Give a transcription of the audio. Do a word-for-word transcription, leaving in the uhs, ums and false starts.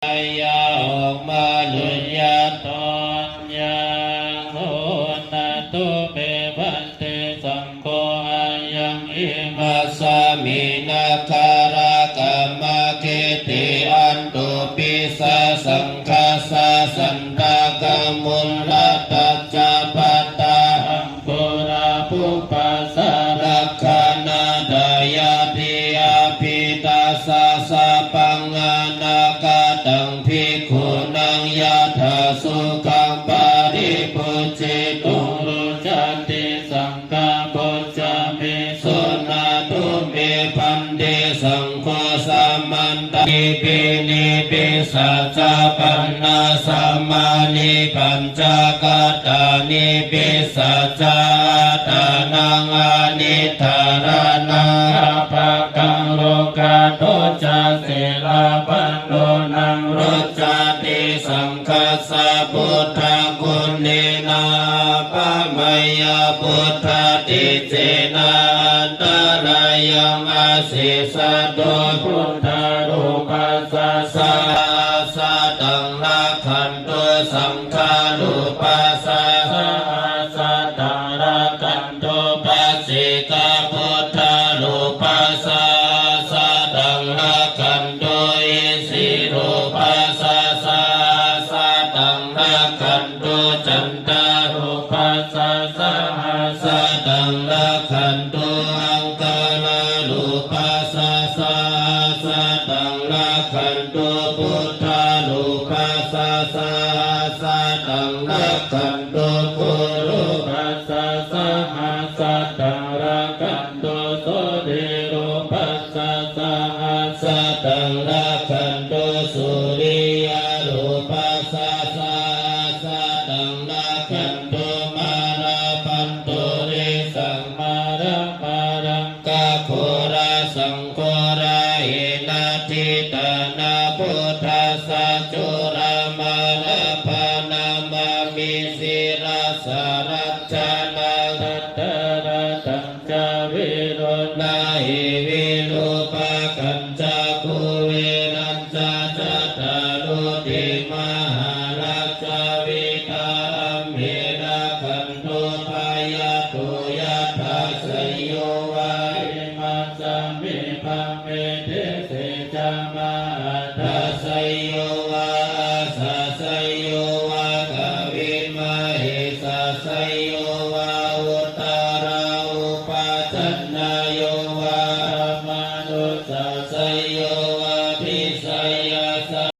Āyā, ອອກມາລຸຍາ Toññaṃ suṇātu me bhante, saṅgho ayaṃ imasmiṃ āgatakamaggete, antumpi sasaṅghassa santakamūlataccapattā aṅkurāpubbasaṃ, lakkhaṇatthayā tiyāpi tassa sabbaṃ anāgataṃ, bhikkhūnaṃ yathāsukhaṃ paribhujetuṃ. Ruccati saṅghabhojjhāmi, suṇātu me bhante, saṅgho samantā. Nipi nipisaccapaṇṇassamāni, pañcakattā nipisacchā, attānaṃ aniddarānaṃ apakaṃ, lokato ca sīlabbataṃ nūnaṃ. Ruccati saṅghassa buddhaguṇena, appamāya buddhatejena, antarāyaṃ asesato. Buddharūpassa sahasataṃ rakkhantu, saṅgharūpassa sahasataṃ rakkhantu, paccekabuddharūpassa sahasataṃ rakkhantu, isirūpassa sahasataṃ rakkhantu, candarūpassa sahasataṃ rakkhantu, aṅkarārūpassa sahasataṃ rakkhantu, buddharūpassa sahasataṃ rakkhantu, gurūpassa sahasataṃ rakkhantu, sorirūpassa sahasataṃ rakkhantu, suriyarūpassa sahasataṃ rakkhantu, mārapatturisaṃ māraṃ, māraṅkaghorasaṃ ghoramhinā, tiṭṭhānaṃ buddhassa curamārabhā, namāmi sirasā rājānaṃ. Dhataraṭṭhaṃ ca viruḷhāhi virūpakkhañca, kuverañca cattāro te mahā